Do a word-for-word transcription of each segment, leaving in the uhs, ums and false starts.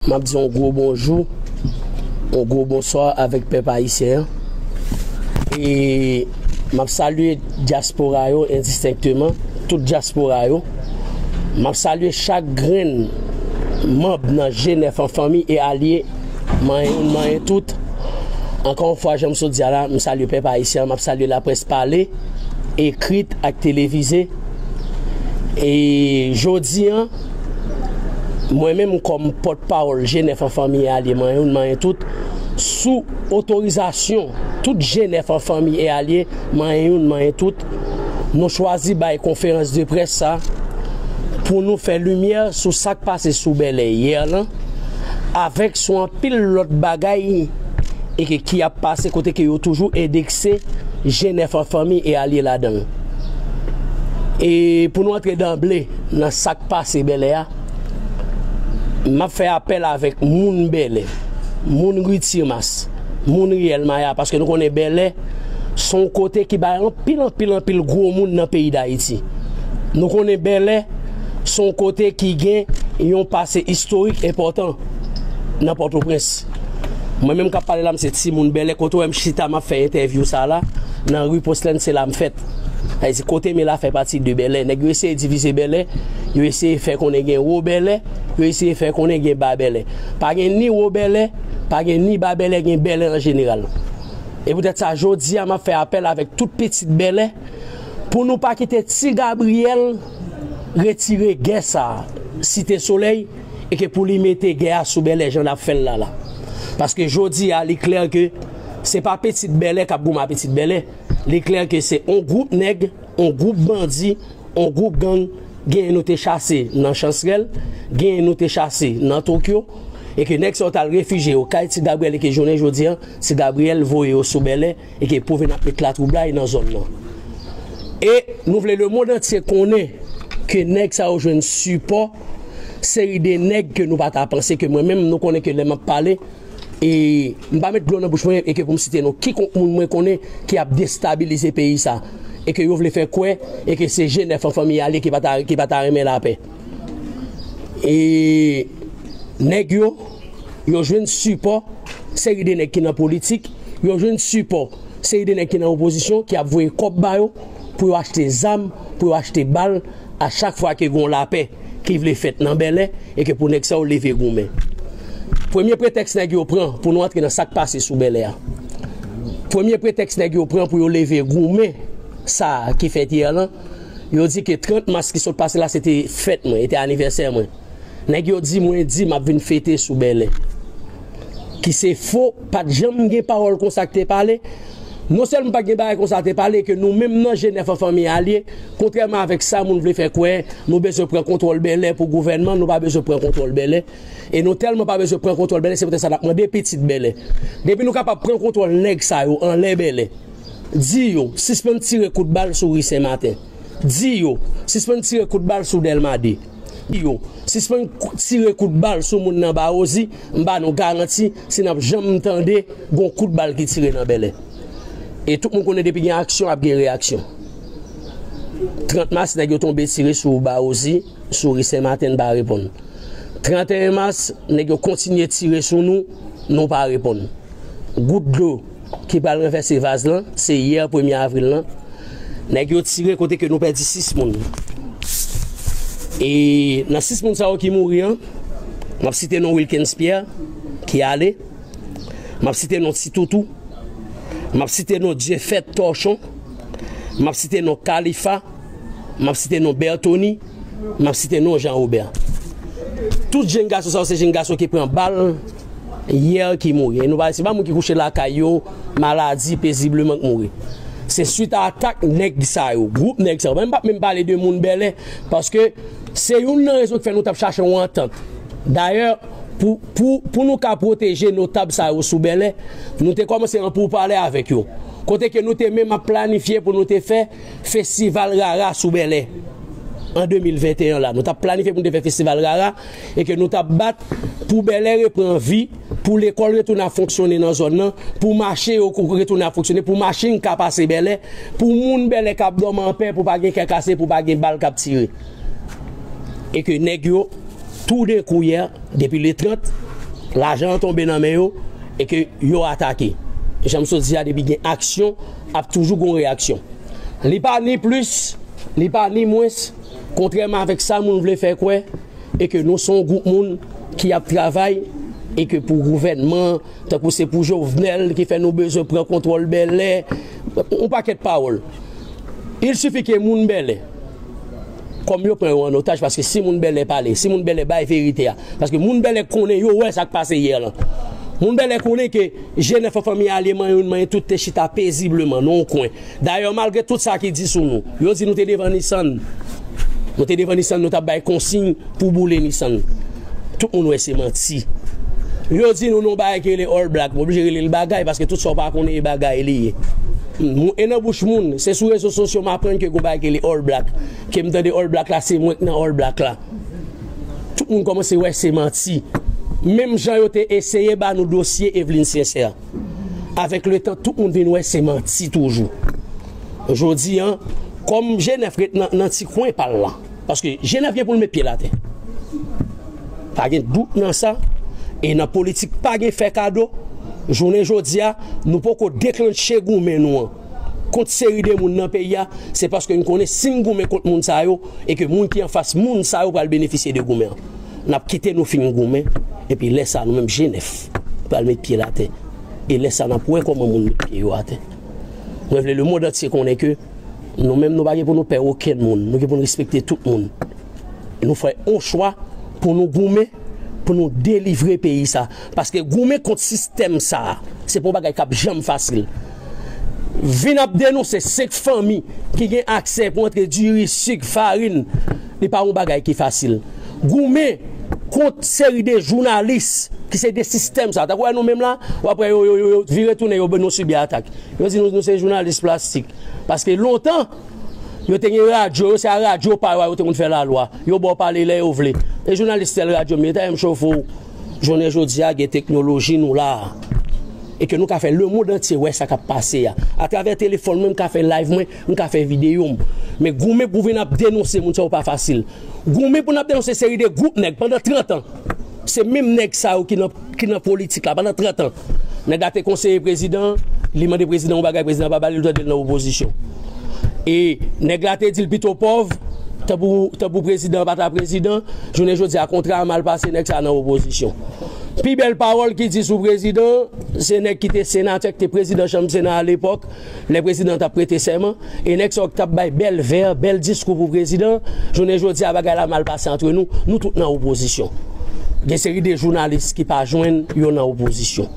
M ap di yon gwo bonjou, yon gwo bonswa avèk pèp ayisyen an. E m ap salye dyaspora yo endistenkteman, tout dyaspora yo. M ap salye chak grenn manm nan G nèf an fanmi e alye, manyen youn, manyen tout. Ankò yon fwa, jan m sot di a la, m salye pèp ayisyen an, m ap salye laprès pale, ekrit ak televize. E jodi a, mwen menm kòm pòtpawòl G nèf an fanmi e alye, manyen youn, manyen tout, sou otorizasyon tout G nèf an fanmi e alye, manyen youn, manyen tout, nou chwazi bay konferans de près sa pou nou fè limyè sou sa k pase sou Bèlè yè lan, avèk sou anpil lòt bagay e ke, ki ap pase kote ke yo toujou endekse G nèf an fanmi e alye ladan l. E pou nou antre danble nan sa k pase Bèlè a, m ap fè apèl avèk moun Bèlè, moun Ri Timas, moun Riyèl Maya, paske nou konnen Bèlè se yon kote ki bay anpil, anpil, anpil gwo moun nan peyi Dayiti. Nou konnen Bèlè se yon kote ki gen yon pase istorik enpòtan nan Pòtoprens. Mwen menm k ap pale la, m se timoun Bèlè. Kote w wè m chita, m ap fè entèvyou sa la, nan ri Poslèn, se la m fèt. Sa vle di, kote m ye la fè pati de Bèlè. Nèg yo eseye divize Bèlè, yo eseye fè konnen gen Wo Bèlè, yo eseye fè konnen gen Ba Bèlè. Pa gen ni Wo Bèlè, pa gen ni Ba Bèlè, gen Bèlè an jeneral. E poutèt sa, jodi a, m ap fè apèl avèk tout pitit Bèlè pou nou pa kite Ti Gabriyèl retire gè sa a, Site Solèy, e ke pou li mete gè a sou Bèlè jan n ap fè l la la. Paske jodi a, li klè ke se pa pitit Bèlè k ap goumen ak pitit Bèlè. Li klè ke se on gwoup nèg, on gwoup bandi, on gwoup gang, genyen nou te chase nan Chansrèl, genyen nou te chase nan Tokyo, e ke nèg sa yo t al refijye yo kay Ti Gabriyèl, e ke jounen jodi a, Ti Gabriyèl voye yo sou Bèlè, e ke pou vin ap met latwoublay nan zòn nan. E nou vle lemonn antye konnen ke nèg sa yo jwenn sipò seri de nèg ke nou pa ta panse, ke mwen menm, nou konnen ke lè m ap pale, e m pa met dlo nan bouch mwen, e ke pou m site non kikonk moun mwen konnen ki ap destabilize peyi sa, e ke yo vle fè kwè, e ke se G nèf an fanmi alye ki pa ta, ki pa ta renmen lapè. E nèg yo, yo jwenn sipò seri de nèg ki nan politik, yo jwenn sipò seri de nèg ki nan opozisyon, ki ap voye kòb ba yo pou yo achte zam, pou yo achte bal, a chak fwa ke gen yon lapè ki vle fèt nan Bèlè, e ke pou nèg sa yo leve goumen. Premye pretèks nèg yo pran pou nou antre nan sa k pase sou Bèlè a. Premye pretèks nèg yo pran pou yo leve goumen sa ki fèt yè lan, yo di ke trant mas ki sot pase la, se te fèt mwen, se te anivèsè mwen. Nèg yo di mwen di m ap vin fete sou Bèlè. Ki se fo, pa t janm gen pawòl konsa k te pale. Non sèlman pa t gen bagay konsa te pale, ke nou menm nan G nèf an fanmi alye, kontrèman avèk sa moun vle fè kwè, nou bezwen pran kontwòl Bèlè pou gouvènman, nou pa bezwen pran kontwòl Bèlè. E nou tèlman pa bezwen pran kontwòl Bèlè, se poutèt sa n ap mande pitit Bèlè. Depi nou kapab pran kontwòl nèg sa yo anlè Bèlè, di yo sispann tire kout bal sou ri Sen Maten. Di yo sispann tire kout bal sou Dèlma de. Di yo sispann kou-, tire kout bal sou moun nan Bawozi. M ba nou garanti, si n ap janm tande gon kout bal ki tire nan Bèlè. E tout moun konnen depi gen aksyon, ap gen reyaksyon. Trant mas, nèg yo tonbe tire sou Bawozi, sou ri Sen Maten, n pa reponn. Tranteyen mas, nèg yo kontinye tire sou nou, nou pa reponn. Gout dlo ki pral ranvèse vaz lan, se yè premye avril lan. Nèg yo tire kote ke nou pèdi sis moun. E nan sis moun sa yo ki mouri an, m ap site non Wilkens Pierre, ki ale. M ap site non Ti Toutou. M ap site non Dyefèt Tòchon. M ap site non Kalifa. M ap site non Bètoni. M ap site non Jan Wobè. Tout jenn gason sa yo, se jenn gason ki pran bal yè ki mouri. E nou pa, se pa moun ki kouche lakay yo, maladi, pezibleman k mouri. Se swit a atak nèg sa yo, gwoup nèg sa yo. Mwen m p ap menm pale de moun Bèlè, paske se youn nan rezon ki fè nou t ap chache yon antant. Dayè, pou, pou, pou nou ka pwoteje notab sa yo sou Bèlè, nou te kòmanse an poupale avèk yo. Kote ke nou te menm ap planifye pou nou te fè festival rara sou Bèlè an de mil venteyen la. Nou t ap planifye pou nou te fè festival rara e ke nou t ap bat pou Bèlè repran vi, pou lekòl retounen ap fonksyone nan zòn nan, pou mache yo kou-, retounen ap fonksyone, pou machin ka pase Bèlè, pou moun Bèlè k ap dòmi anpè, pou pa gen kè kase, pou pa gen bal k ap tire. E ke nèg yo, toudenkou yè, depi le trant, Lajan an tonbe nan men yo e ke yo atake. Jan m sot di a, depi gen aksyon, ap toujou gen yon reyaksyon. Li pa ni plis, li pa ni mwens, kontrèman avèk sa moun vle fè kwè, e ke nou se yon gwoup moun ki ap travay, e ke pou gouvènman, tankou se pou Jovenel ki fè nou bezwen pran kontwòl Bèlè, yon pakèt pawòl. Il sifi ke moun Bèlè, kòm yo pran yo an otaj, paske si moun Bèlè pale, si moun Bèlè bay verite a, paske moun Bèlè konnen, yo wè sa k pase yè lan. Moun Bèlè konnen ke G nèf an, Fanmi Alye, manyen youn manyen tout te chita pezibleman nan yon kwen. Dayè, malgre tout sa ki di sou nou, yo di nou te devan Nissan. Nou te devan Nissan, nou t ap bay konsiy pou boule Nissan. Tout moun wè se manti. Yo di nou nan yon bagay ki rele All Black. M oblije rele l bagay, paske tout sa w pa konnen e bagay li ye. Moun, e nan bouch moun, se sou rezo sosyo m aprann ke gen yon bagay ki rele All Black. Ke m tande All Black la, se mwen k nan All Black la. Tout moun kòmanse wè se manti. Menm jan yo te eseye ba nou dosye Eveline Sincère. Avèk letan, tout moun vin wè se manti toujou. Jodi a, kòm G nèf ret nan, nan ti kwen pa l la, paske G nèf gen pou l met pye l atè. Pa gen dout nan sa. E nan politik, pa gen fè kado. Jounen jodi a, nou poko deklanche goumen nou an kont seri de moun nan peyi a, se paske n konnen si n goumen kont moun sa yo, e ke moun ki anfas moun sa yo pral benefisye de goumen an. N ap kite nou fin goumen, epi lè sa, nou menm G nèf, pral met pye l atè. E lè sa, n ap wè kòman moun met pye yo atè. Mwen vle lemonn antye konnen ke nou menm, nou pa gen pou nou pè okenn moun. Nou gen pou nou respekte tout moun. Nou fè yon chwa pou nou goumen, pou nou delivre peyi sa. Paske goumen kont sistèm sa, se pa yon bagay k ap janm fasil. Vin ap denonse senk fanmi ki gen aksè pou antre diri, sik, farin, li pa yon bagay ki fasil. Goumen kont seri de jounalis ki se de sistèm sa. Tankou wè nou menm la, w ap wè yo, yo, yo, yo vire tounen, yo, nou sibi atak. Yo di nou, nou se jounalis plastik. Paske lontan, yo te gen radyo, yo se a radyo pa yo a yo te konn fè lalwa. Yo ba w pale lè yo vle. E jounalis tèl radyo m ye, ta m chofe w. Jounen jodi a, gen teknoloji nou la a. E ke nou ka fè lemonn antye wè sa k ap pase a. Atravè telefòn mwen, m ka fè live mwen, m ka fè videyo m. Men goumen pou vin ap denonse moun sa yo pa fasil. Goumen pou n ap denonse seri de gwoup nèg pandan trant an. Se menm nèg sa yo ki nan, ki nan politik la pandan trant an. Nèg la te konseye prezidan, li mande prezidan yon bagay, prezidan pa ba li, l tande l nan opozisyon. E nèg la te di l pito pòv, tanpou, tanpou prezidan pa ta prezidan, jounen jodi a kontra a mal pase, nèg sa nan opozisyon. Pi bèl pawòl ki di sou prezidan, se nèg ki te senatè, ki te prezidan chanm sena alepòk, lè prezidan t ap prete sèman, e nèg sa yo ki t ap bay bèl vè, bèl diskou pou prezidan, jounen jodi a bagay la mal pase antre nou, nou tout nan opozisyon. Gen seri de jounalis ki pa jwenn, yo nan opozisyon.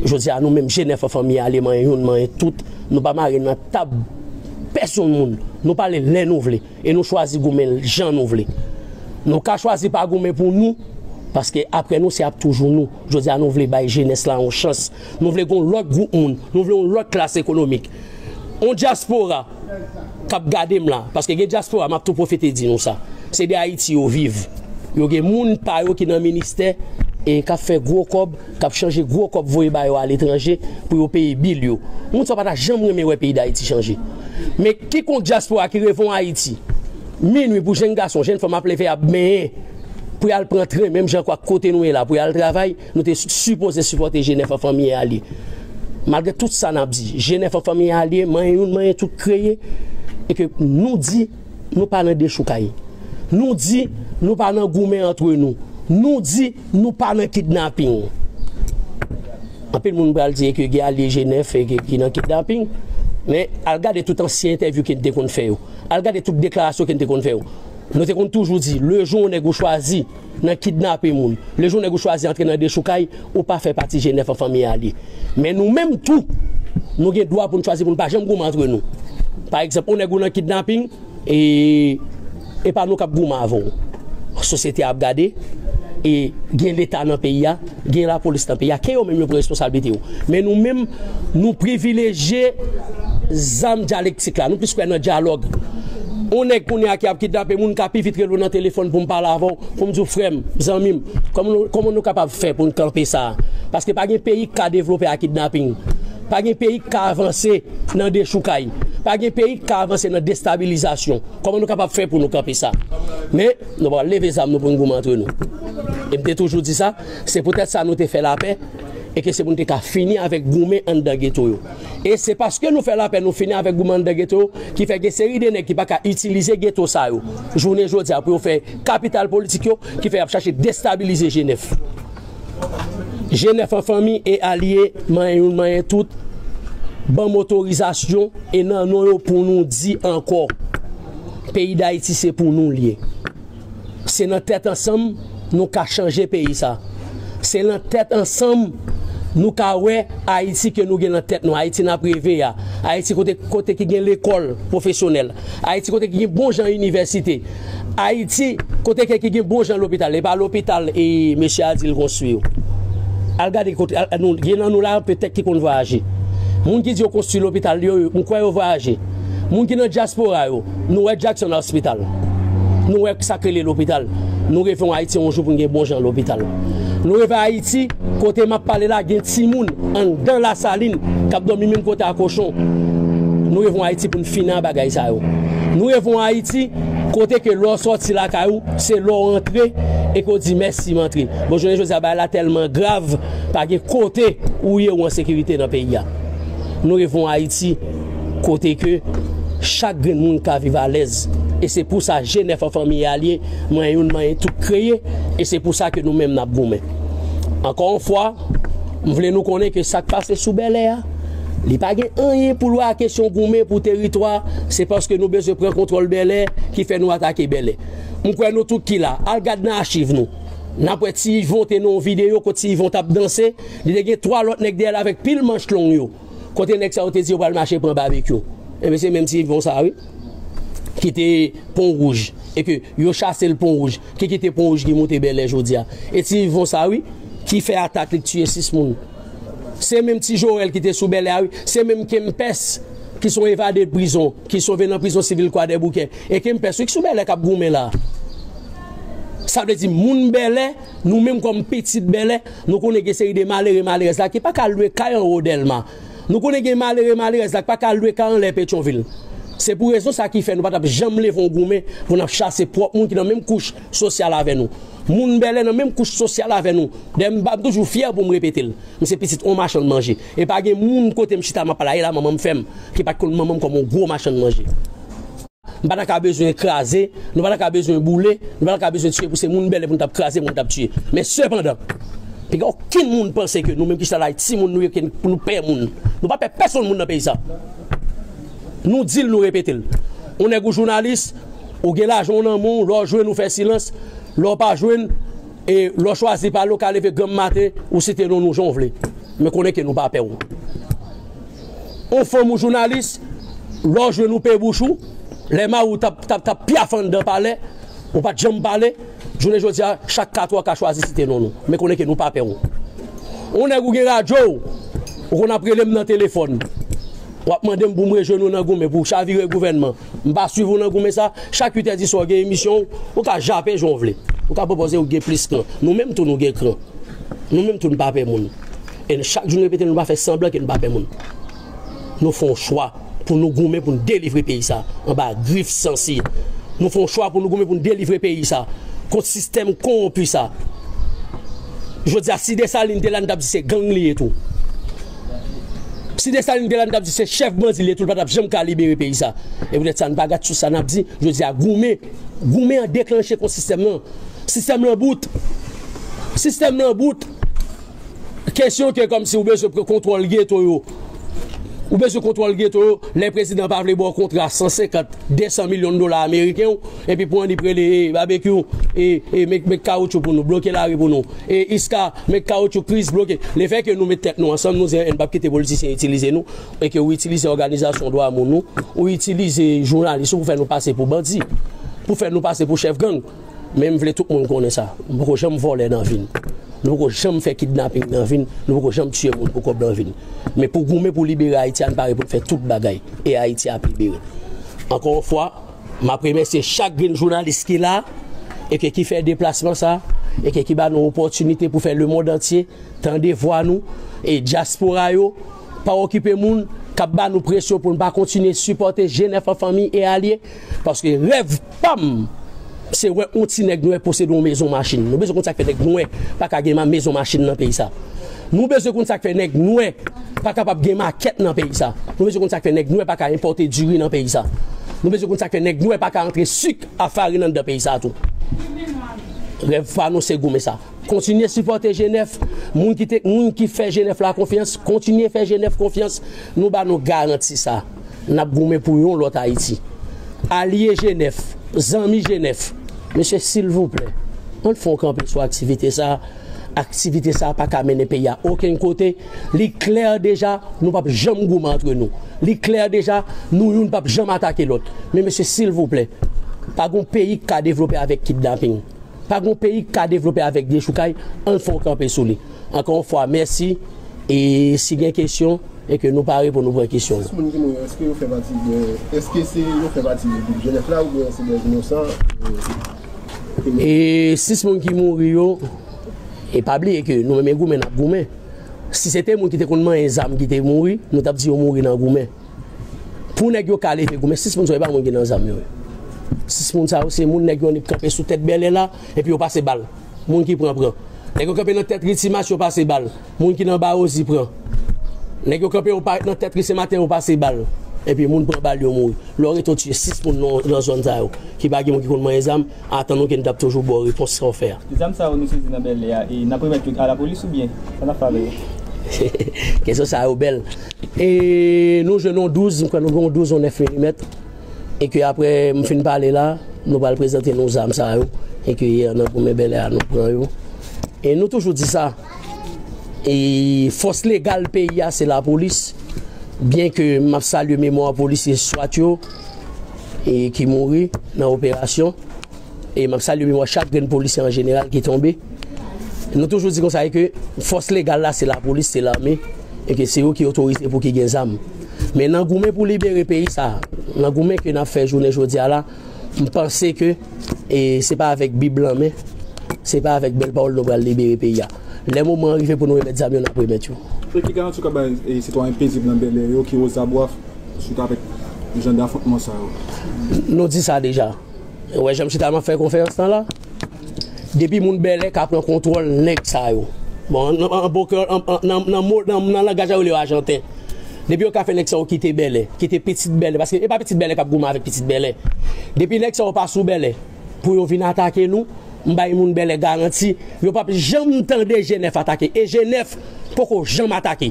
Jodi a nou menm G nèf an, Fanmi Alye, manyen youn, manyen tout, nou pa mare nan tab pèsonn moun. Nou pale lè nou vle, e nou chwazi goumen jan nou vle. Nou ka chwazi pa goumen pou nou, paske apre nou se ap toujou nou. Jodi a nou vle bay jenès la yon chans. Nou vle gen yon lòt gwoup moun, nou vle yon lòt klas ekonomik. Yon dyaspora k ap gade m la, paske gen dyaspora, m ap tou pwofite di nou sa. Se de Ayiti yo viv. Yo gen moun pa yo ki nan ministè e k ap fè gwo kòb, k ap chanje gwo kòb voye ba yo aletranje pou yo peye bil yo. Moun sa yo pa ta janm renmen wè peyi Dayiti chanje. Men kikonk dyaspora ki reve yon Ayiti, minwi pou jenn gason, jenn fanm ap leve ap benyen, pou y al pran tren, menm jan ak kote nou ye la, pou y al travay, nou te sipoze sipòte G nèf an, Fanmi Alye. Malgre tout sa n ap di, G nèf an, Fanmi Alye, manyen youn, manyen tout kreye, e ke nou di, nou pa nan dechoukay. Nou di, nou pa nan goumen antre nou. Nou di, nou pa nan kidnaping. Anpil moun pral di ke gen alye G nèf e ke ki nan kidnaping, men al gade tout ansyen entèvyou ke n te konn fè yo. Al gade tout deklarasyon ke n te konn fè yo. Nou te konn toujou di, lejou yon nèg ou chwazi nan kidnape moun, lejou yon nèg ou chwazi antre nan dechoukay, ou pa fè pati G nèf an, Fanmi Alye. Men nou menm tou, nou gen dwa pou n chwazi pou n pa janm goumen antre nou. Pa egzanp, yon nèg ou nan kidnaping, e, e pa nou k ap goumen avè w. Sosyete a ap gade, e gen Leta nan peyi a, gen lapolis nan peyi a, ke yo menm yo pran responsablite yo. Men nou menm, nou privilejye zam dyalektik la, nou plis kwè nan dyalòg. Yon nèg kounye a ki ap kidnape moun ka pi vit rele w nan telefòn pou m pale avè w, pou m di w, frè m, zanmi m, kòman nou, kòman nou kapab fè pou n kanpe sa? Paske pa gen peyi k ka devlope ak kidnaping. Pa gen peyi k ka avanse nan dechoukay. Pa gen peyi k ka avanse nan destabilizasyon. Kòman nou kapab fè pou nou kanpe sa? Men, nou pral leve zam nou pou n goumen antre nou. E m te toujou di sa, se poutèt sa nou te fè lapè, e ke se pou n te ka fini avèk goumen anndan geto yo. E se paske nou fè lapè, nou fini avèk goumen anndan geto yo, ki fè gen seri de nèg ki pa ka itilize geto sa yo jounen jodi a pou yo fè kapital politik yo, ki fè y ap chache destabilize G nèf. G nèf an fanmi e alye, manyen youn, manyen tout, ban m otorizasyon e nan non yo pou nou di ankò, peyi Dayiti se pou nou l ye. Se nan tèt ansanm nou ka chanje peyi sa. Se nan tèt ansanm nou ka wè Ayiti ke nou gen nan tèt nou, Ayiti n ap reve a, Ayiti kote, kote ki gen lekòl pwofesyonèl, Ayiti kote ki gen bon jan inivèsite, Ayiti kote ke ki gen bon jan lopital, e pa lopital e mesye a di l konstwi yo. Al gade kote, al, nou, gen nan nou la petèt ki konn vwayaje. Moun ki di yo konstwi lopital yo, yo, m kwè yo vwayaje. Moun ki nan dyaspora yo, nou wè Jackson Hospital. Nou wè sa k rele lopital. Nou reve yon Ayiti yon jou pou n gen bon jan lopital. Nou reve Ayiti, kote m ap pale la, gen timoun anndan Lasalin k ap dòmi menm kote a kochon. Nou reve yon Ayiti pou n fini ak bagay sa yo. Nou reve yon Ayiti kote ke lè w sòti lakay ou, se lè w antre e ke w di mèsi m antre. Bon, jounen jodi a, bagay la tèlman grav, pa gen kote ou ye ou an sekirite nan peyi a. Nou reve yon Ayiti kote ke chak grenn moun ka viv alèz. E se pou sa G nèf an fanmi e alye, manyen youn, manyen tout kreye, e se pou sa ke nou menm n ap goumen. Ankò yon fwa, m vle nou konnen ke sa k pase sou Bèlè a, li pa gen anyen pou l wè ak kesyon goumen pou teritwa, se paske nou bezwen pran kontwòl Bèlè ki fè nou atake Bèlè. M kwè nou tout ki la, al gad nan achiv nou. N ap wè Ti Yvon te nan yon videyo kote Ti Yvon t ap danse, li te gen twa lòt nèg dèyè l avèk pil manch long yo. Kote nèg sa yo te di yo pral mache pran Babekyou? Ebyen, se menm Ti Yvon sa, wi, ki te Pon Wouj, e ke yo chase l Pon Wouj, ki kite Pon Wouj ki moute Bèlè jodi a. E Ti Yvon sa, wi, ki fè atak li, ki tiye sis moun. Se menm Ti Joel ki te sou Bèlè a, wi, se menm Kempès ki se yon evade de prizon, ki sove nan prizon sivil Kwadèboukè. E Kempès, wi, ki sou Bèlè k ap goumen la. Sa vle di, moun Bèlè, nou menm kòm pitit Bèlè, nou konnen gen seri de malere, malerèz la ki pa ka lwe kay anwo Dèlma. Nou konnen gen malere, malerèz la ki pa ka lwe kay anlè Petyonvil. Se pou rezon sa ki fè nou pa t ap janm leve yon goumen pou n ap chase pwòp moun ki nan menm kouch sosyal avè nou. Moun Bèlè nan menm kouch sosyal avè nou. Dayè, m, m toujou fyè pou m repete l. M se pitit yon machann manje. E pa gen moun kote m chita m ap pale a, e la manman m fè m, ki pa t konn manman m kòm yon gwo machann manje. M pa ta ka bezwen kraze, nou pa ta ka bezwen boule, nou pa ta ka bezwen tiye pou se moun Bèlè pou n t ap kraze, pou n t ap tiye. Men sepandan, pa gen okenn moun panse ke nou menm ki chita la, timoun nou ye, ke nou pè moun. Nou pa pè pèsonn moun nan peyi sa. Nou di l, nou repete l. Ou nèg ou jounalis, ou gen lajan w nan men w, lè w jwenn ou fè silans, lè w pa jwenn, e lè w chwazi pale, ou ka leve granm maten, ou site non nou jan w vle. Men konnen ke nou pa pè w. On fanm ou jounalis, lè w jwenn ou pe bouch ou, lè mari w t ap, t ap, t ap pyaf anndan palè, ou pa t janm pale, jounen jodi a, chak katwa w ka chwazi site non nou. Men konnen ke nou pa pè w. On nèg ou gen radyo w, ou konn ap rele m nan telefòn. W ap mande m pou m rejwenn ou nan goumen, pou chavire gouvènman. M pa swiv ou nan goumen sa, chak uit è di swa w gen emisyon w, ou ka jape jan w vle. Ou ka pwopoze ou gen plis kran. Nou menm tou nou gen kran. Nou menm tou nou pa pè moun. E chak jou nou repete, nou pa fè sanblan ke nou pa pè moun. Nou fè yon chwa pou nou goumen pou n delivre peyi sa anba grif sansi. Nou fè yon chwa pou nou goumen pou n delivre peyi sa kont sistèm kowonpi sa. Jodi a, si Desalin te la, n t ap di se gang li ye tou. Si Desalin te la, n t ap di se chèf bandi li ye tou, li pa t ap janm ka libere peyi sa. E poutèt sa, n pa gad sou sa n ap di. Jodi a, goumen, goumen an deklanche kont sistèm nan. Sistèm lan bout. Sistèm lan bout. Kesyon ke kòmsi ou bezwen pran kontwòl geto yo. Ou bezwen kontwòl geto yo, lè prezidan pa vle ba w kontra san senkant, de san milyon dola ameriken w, epi pou annik rele, e, Babekyou, e, e, met, met kawoutchou pou nou, bloke lari pou nou. E, Iska, met kawoutchou, Kris, bloke. Lefètke nou met tèt nou ansanm, nou di, "N p ap kite politisyen itilize nou," e ke ou itilize òganizasyon dwa moun ou, ou itilize jounalis ou pou fè nou pase pou bandi, pou fè nou pase pou chèf gang. Men m vle tout moun konnen sa. M poko janm vòlè nan vi n. Nou poko janm fè kidnaping nan vi n. Nou poko janm tiye moun pou kòb nan vi n. Men pou goumen pou libere Ayiti a, n pare pou n fè tout bagay. E Ayiti ap libere. Ankò yon fwa, m ap remèsye chak grenn jounalis ki la, e ke ki fè deplasman sa, e ke ki ba nou opòtinite pou fè lemonn antye tande vwa nou, e dyaspora yo, pa okipe moun k ap ba nou presyon pou n pa kontinye sipòte G nèf an fanmi e alye, paske rèv pa m, se wè yon ti nèg nwè posede yon mezon machin. Nou bezwen konn sa k fè nèg nwè pa ka gen ma-, mezon machin nan peyi sa. Nou bezwen konn sa k fè nèg nwè pa kapab gen makèt nan peyi sa. Nou bezwen konn sa k fè nèg nwè pa ka enpòte diri nan peyi sa. Nou bezwen konn sa k fè nèg nwè pa ka antre sik a farin anndan peyi sa tou. Rèv pa nou se goumen sa. Kontinye sipòte G nèf. Moun ki te, moun ki fè G nèf la konfyans, kontinye fè G nèf konfyans. Nou ba nou garanti sa. N ap goumen pou yon lòt Ayiti. Alye G nèf, zanmi G nèf, mesye, silvouplè, ann fè yon kanpe sou aktivite sa a. Aktivite sa a pa ka mennen peyi a okenn kote. Li klè deja, nou p ap janm goumen antre nou. Li klè deja, nou youn p ap janm atake lòt. Men mesye, silvouplè, pa gon peyi k ka devlope avèk kidnaping. Pa gon peyi k ka devlope avèk dechoukay, ann fè yon kanpe sou li. Ankò yon fwa, mèsi. E si gen kesyon, e ke nou pare pou nou pran kesyon. Sis moun ki mouri, èske yo fè pati de, èske se yo fè pati de gwoup G nèf la oubyen se de inosan? E sis moun ki mouri yo, e pa bliye ke nou menm e goumen n ap goumen. Si se te moun ki te konn manyen zam ki te mouri, nou t ap di yo mouri nan goumen. Pou nèg yo ka leve goumen, sis moun sa yo, e pa moun ki nan zam yo. Sis moun sa yo, se moun nèg yo annik kanpe sou tèt bèlè la, epi yo pase bal. Moun ki pran, pran. Nèg yo kanpe nan tèt Ritimas, yo pase bal. Moun ki nan Bawozi pran. Nèg yo kanpe, yo parèt nan tèt Risenmaten, yo pase bal. Epi moun pran bal, yo mouri. Lè w rete w tiye sis moun nan, nan zòn sa yo, ki pa gen moun ki konn manyen zam, atann ou ke n t ap toujou ba w repons sa w fè a. Zam sa yo nou sezi nan bèlè a, e n ap remèt yo a lapolis oubyen sa n ap fè avè yo? Kesyon sa yo bèl. E nou jwenn yon douz, m kwè nou gen yon douz, yon nèf milimèt. E ke apre m fin pale la, nou pral prezante nou zam sa yo. E ke yè nan goumen bèlè a, nou pran yo. E nou toujou di sa. E fòs legal peyi a, se lapolis. Byen ke m ap salye memwa polisye swat yo, e ki mouri nan operasyon. E m ap salye memwa chak grenn polisye an jeneral ki tonbe. Nou toujou di konsa, e ke fòs legal la, se lapolis, se lame, e ke se yo ki otorize pou ki gen zam. Men nan goumen pou libere peyi sa, nan goumen ke n ap fè jounen jodi a la, m panse ke, e, se pa avèk Bib lan men, se pa avèk bèl pawòl nou pral libere peyi a. Lè moman an rive pou nou remèt zam yo, n ap remèt yo. E ki garanti w ka bay, e, sitwayen pezib nan bèlè yo ki oze abwa swit avèk jan dafwontman sa yo? Nou di sa deja. Ou wè jan m chita m ap fè konferans lan la? Depi moun bèlè ka pran kontwòl nèg sa yo. Bon, an, an, an bon kreyòl, an, an, nan, nan mo, nan, nan langaj la yo rele yo ajanten. Depi yo ka fè nèg sa yo kite bèlè, kite pitit bèlè, paske e pa pitit bèlè k ap goumen avèk pitit bèlè. Depi nèg sa yo pa sou bèlè pou yo vin atake nou, m bay moun bèlè garanti, yo p ap janm tande G nèf atake. E G nèf poko janm atake.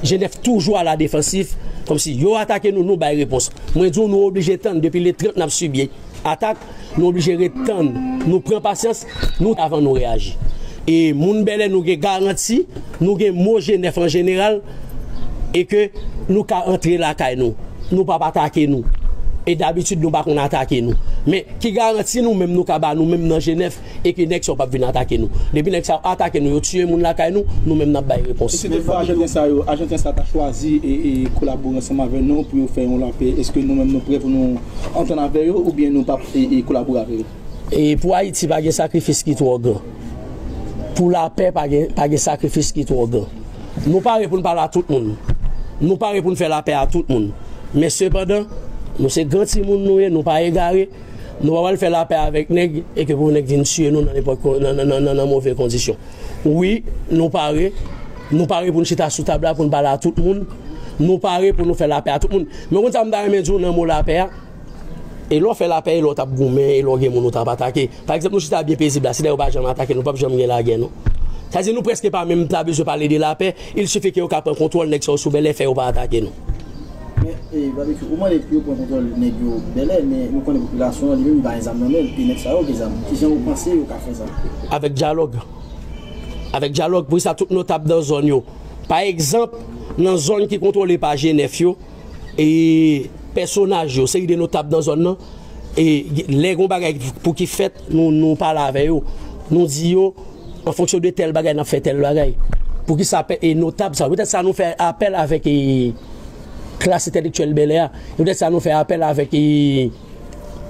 G nèf toujou a la defansif, kòmsi yo atake nou, nou bay repons. Mwen di w, nou oblije tann, depi le trant n ap sibi atak, nou oblije ret tann, nou pran pasyans, nou avan nou reyaji. E moun bèlè, nou gen garanti, nou gen mo G nèf an jeneral, e ke nou ka antre lakay nou. Nou p ap atake nou. E dabitid, nou pa konn atake nou. Men, ki garanti nou menm nou ka ba nou menm nan G nèf, e ke nèg sa yo p ap vin atake nou? Depi nèg sa yo atake nou, yo tiye moun lakay nou, nou menm n ap bay repons. E si toutfwa ajanten sa yo, ajanten sa ta chwazi e, e kolabore ansanm avè nou pou yo fè yon lapè, èske nou menm nou prè pou nou antann avè yo oubyen nou p ap, e, e kolabore avè yo? E pou Ayiti, pa gen sakrifis ki twò gran. Pou lapè, pa gen, pa gen sakrifis ki twò gran. Nou pare pou n pale a tout moun. Nou pare pou n fè lapè a tout moun. Men sepandan, nou se gran timoun nou ye, nou pa egare. Nou pa pral fè lapè avèk nèg e ke pou nèg vin tiye nou nan nenpòt kon-, nan, nan, nan, nan, nan move kondisyon. Wi, nou pare. Nou pare pou n chita sou tab la, pou n pale a tout moun. Nou pare pou nou fè lapè a tout moun. Men w konn sa m ta renmen di w nan mo lapè a? E lè w fè lapè, e lè w t ap goumen, e lè w gen moun ou t ap atake. Pa egzanp, nou chita byen pezib la, si nèg yo pa janm atake nou, p ap janm gen lagè, non. Sa di nou prèske pa menm ta bezwen pale de lapè, il sifi ke yo ka pran kontwòl nèg sa yo sou bèlè, fè yo pa atake nou. Men, e, Babekyou, ou mande pou yo pran kontwòl nèg yo bèlè, men nou konnen popilasyon an li menm li pa gen zam nan men l, e nèg sa yo gen zam. Kijan ou panse yo ka fè sa? Avèk dyalòg. Avèk dyalòg, pou sa tout notab nan zòn yo. Pa egzanp, nan zòn ki kontwole pa G nèf yo, e pèsonaj yo, seri de notab nan zòn nan, e lè gon bagay pou ki fèt, nou, nou pale avè yo. Nou di yo, an fonksyon de tèl bagay, n ap fè tèl bagay. Poukisa pè-, e notab sa? Poutèt sa nou fè apèl avèk, e, klas entèlektyèl bèlè a. Poutèt sa nou fè apèl avèk, e,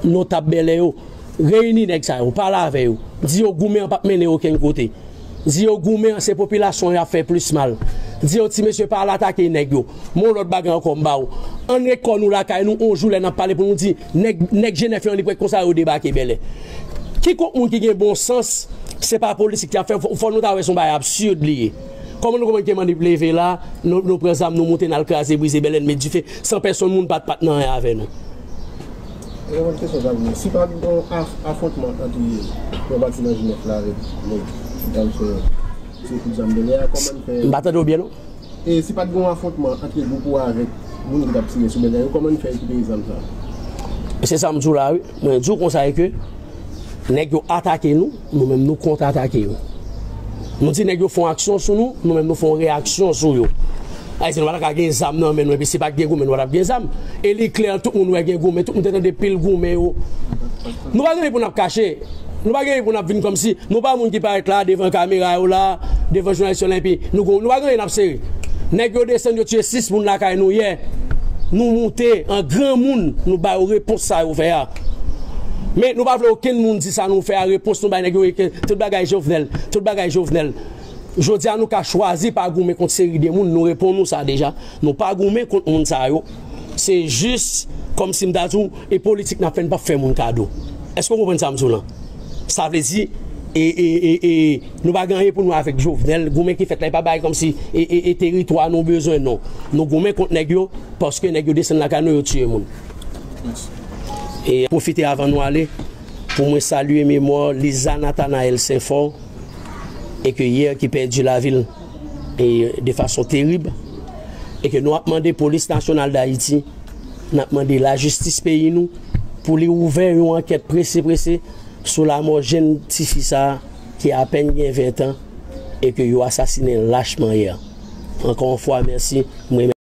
notab bèlè yo. Reyini nèg sa yo, pale avè yo. Di yo goumen an p ap mennen okenn kote. Di yo goumen an, se popilasyon y ap fè plis mal. Di yo ti mesye pa al atake nèg yo. Men yon lòt bagay ankò m ba w. Ann ret kò nou lakay nou, yon jou lè n ap pale pou nou di nèg, nèg Jenèf yo an li prèt konsa yo debake Bèlè. Kikòk moun ki gen bon sans, se pa politik y ap fè, fò, fò nou ta wè se yon bagay absid li ye. Kòman nou konprann ke Manip leve la, nou, nou pran zam nou moute n al kraze brize Bèlè n met dife, san pèsonn moun pa t, pa t nan anyen avè nou. E yon lòt kesyon sa vini. Si pa t gen yon af-, afwontman ant yon pati nan Jenèf la avèk nèg ki t al fè ti kout zam Bèlè a, kòman n fè? M pa tande w byen non. E si pa t gen yon afwontman ant gwoup ou avèk moun ki t ap tire sou Bèlè yo, kòman n fè rekipere zam sa? Se sa m di w la wi. Mwen di w konsa e ke nèg yo atake nou, nou menm nou kont atake yo. Nou di nèg yo fè yon aksyon sou nou, nou menm nou fè yon reyaksyon sou yo. Ayisyen nou pa ta ka gen zam nan men nou epi si pa t gen goumen nou pa t ap gen zam. E li klè tout moun wè gen goumen, tout moun te tande pil goumen yo. Nou pa gen anyen pou n ap kache. Nou pa gen anyen pou n ap vin kòmsi nou pa moun ki parèt la devan kamera yo la, devan jounalis yo la epi nou gon, nou pa gen anyen n ap sere. Nèg yo desann yo tiye sis moun lakay nou yè. Nou moute an granmoun, nou ba yo repons sa yo fè a. Men nou pa vle okenn moun di sa nou fè a, repons nou bay nèg yo e ke tout bagay Jovenel, tout bagay Jovenel. Jodi a nou ka chwazi pa goumen kont seri de moun, nou reponn nou sa deja. Nou pa goumen kont moun sa yo. Se jis kòmsi m ta di w, e politik n ap fè, n p ap fè moun kado. Èske w konprann sa m di w lan? Sa vle di, e, e, e, e, nou pa gen anyen pou nou avèk Jovenel. Goumen ki fèt la, e pa bagay kòmsi e, e, e teritwa nou bezwen, non. Nou goumen kont nèg yo, paske nèg yo desann lakay nou, yo tiye moun. E pwofite avan nou ale, pou mwen salye memwa Liza Nathanaël Saint-Fort, e ke yè ki pèdi lavi l e de fason terib, e ke nou ap mande Polis Nasyonal d Ayiti, n ap mande lajistis peyi nou pou li ouvè yon ankèt prese prese sou lamò jenn tifi sa a ki apèn gen ven tan e ke yo asasinen l lachman yè. Ankò yon fwa, mèsi. Mwen